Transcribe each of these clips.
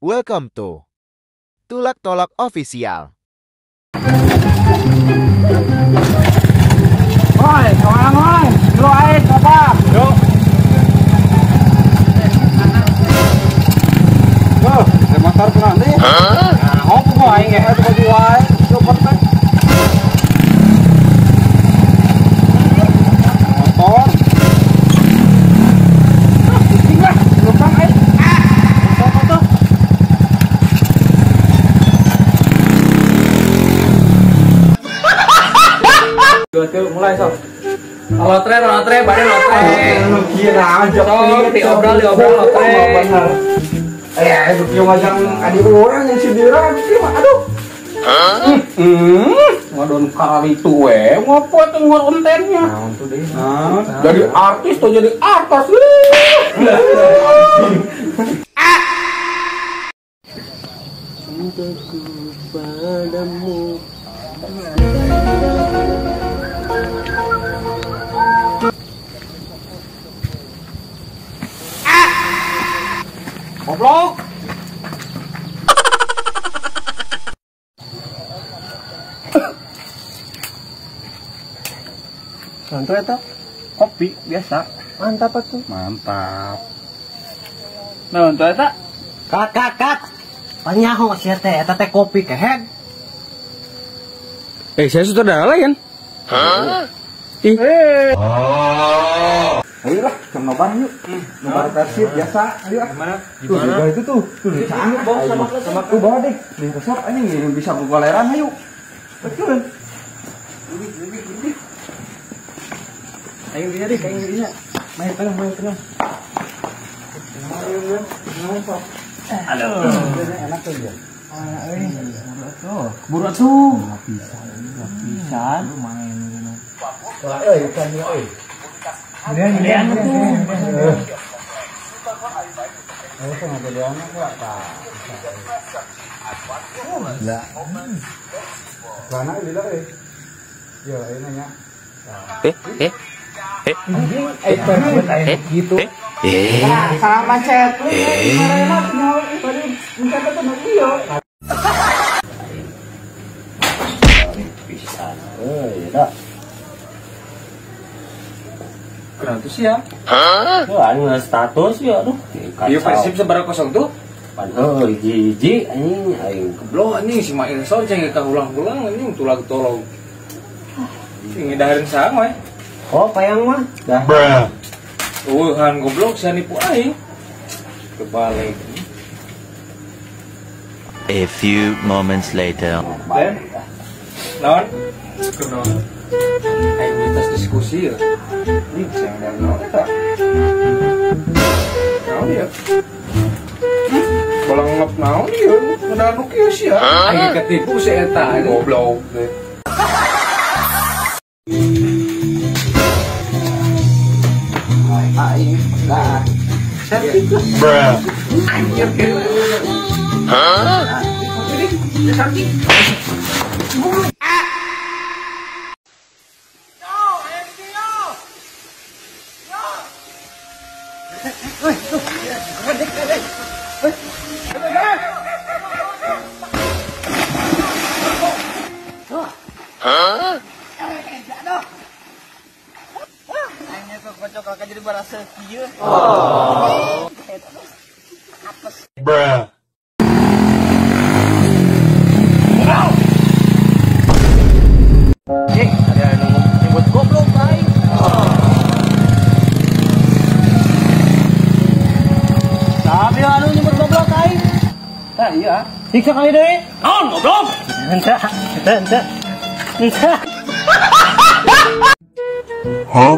Welcome to Tulak Tolak Official. Oi, orang oi, lu air apa? Yuk. Yo, motor pernah nih. Nah, opo kok aing ge baju wae, copot teh. Motor. Pusing lah, lupa aing. Motor tuh. Dua mulai sob. Lotre, lotre, bade lotre. Lu kira aja diobrol, diobrol lotre. Bener. Eh, itu ngajang adik orang yang sindiran sih mah. Aduh. Ngadon kali itu we, ngopo tuh ngontennya. Naon tuh deh. Jadi artis tuh jadi artis. Cintaku padamu. Goblok. Santai itu kopi biasa. Mantap atuh. Mantap. Nah, untuk eta kat kat kat. Panyaho sia teh eta teh kopi kehed. Eh, saya sutradara lain. Hah? Ih. Ayo lah, kita nobar yuk. Nobar Persib biasa. Ayo ah. Gimana? Gimana? Tuh, itu tuh. Tuh, sama sama tuh bawa deh. Nih, resep anjing bisa goleran ayo. Betul. Lebih. Ayo bisa deh, kayaknya bisa. Main tengah, main tengah. Ayo, ayo. Aduh. Enak tuh dia. Tuh, buru tuh. Bisa, bisa. Lumayan gitu. Wah, euy, ikan euy. Gedean tuh. Ayo sama gedean enggak, Pak. Lah. Mana lila euy? Ya, ini nanya. Gitu. Salah macet. Tadi mencet itu iya. Bisa. Eh, ya. Gratis ya? Hah? Wah, ini status ya, aduh. Iya, Persib sebarang kosong tuh. Padahal hiji-hiji anjing aing goblok anjing si Mail Son ceng ka ulang-ulang anjing tulag tolong. Sing ngedahareun saha we. Oh, payang mah. Dah. Bruh. Eueuhan goblok sia nipu aing. Kebalik. A few moments later. Ben. Naon? Kunaon? Aing mitos diskusi ya. Ini bisa yang dari naon eta. Naon ya? Bolang ngep naon ieu? Ngeunaan nu kieu sia. Aing ketipu si eta goblok. Aing lah. Bruh. Anjir. Hah? Hah? Bruh. Ada yang nyebut goblok aing. Tapi anu nyebut goblok aing. Tah iya. Siksa kali deui. Naon goblok? Henteu, henteu, henteu. Huh?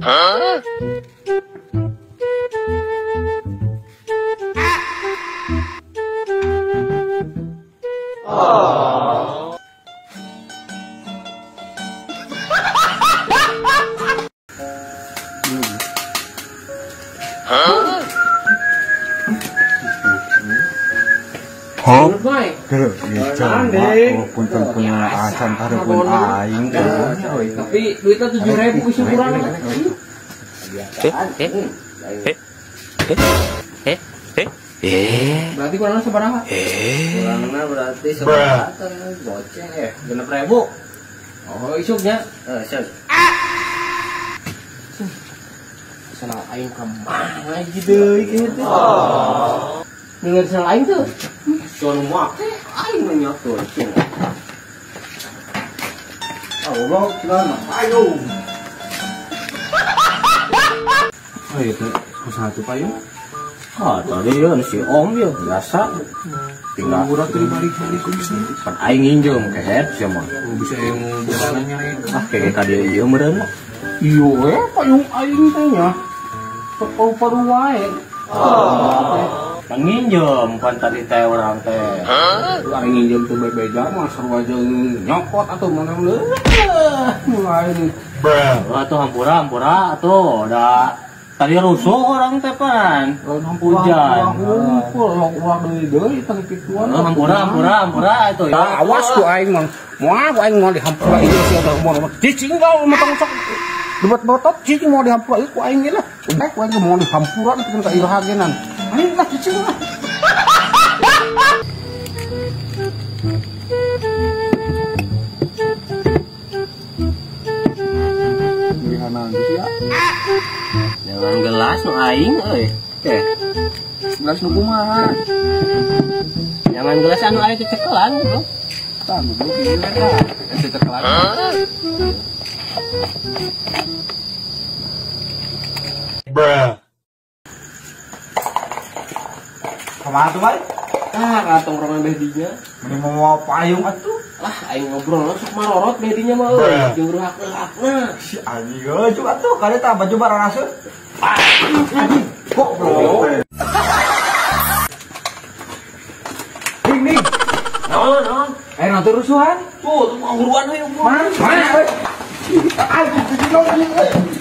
Huh? Oh. Huh? Huh? Aing. Tapi duitnya 7.000 isi kurang. Eh. Berarti kurangnya sabaraha? Kurangnya berarti sabaraha goceng 6.000. Oh, isuknya. Heeh, Senang aing ka mana gitu deui kieu teh. Dengar senang aing tuh. Cuman make aing mah nyatur. Ah, goblok, gimana? Ayo. Oh iya teh, usaha tuh payung. Ah, tadi ya si Om ya biasa. Tinggal udah tadi balik-balik kan aing nginjem kehet sia mah. Bisa yang nanya. Ah, kayak ka dieu ieu meureun. Iya we payung aing teh nya. Paru-paru wae. Kan nginjem pan tadi teh urang teh. Aing nginjem teh bebeja mah sarua jeung nyokot atuh mana leuh. Mulai. Bruh. Atuh hampura atuh da tadi rusuh orang teh pan. Hujan. Ngumpul ulah deui deui teh kituan. Hampura atuh. Awas ku aing mah. Moal ku aing moal dihampura ieu sia teh moal. Cicing kau mah tong sok debat botot cicing moal dihampura ieu ku aing ge lah. Udah ku aing moal dihampura pikeun ka iraha genan. Aing lah cicing lah. Gimana ya? Jangan gelas nu aing euy. Teh. Gelas nu kumaha? Jangan gelas anu aing cecekelan gitu. Tah goblok ieu eta. Cecekelan. Bruh. Kumaha tuh, Bay? Ah, ka tongkrongan beh dinya. Mending mau payung atuh. Lah, aing ngobrol sok marorot beh dinya mah euy. Jeung ruhak-ruhakna. Si anjing euy, cuk atuh kali tah baju barang asup. Anjing, goblok. Ding, ding. Naon, naon? Ayo nanti rusuhan. Tuh, tuh mau huruan we. Mana? Mana? Anjing, anjing.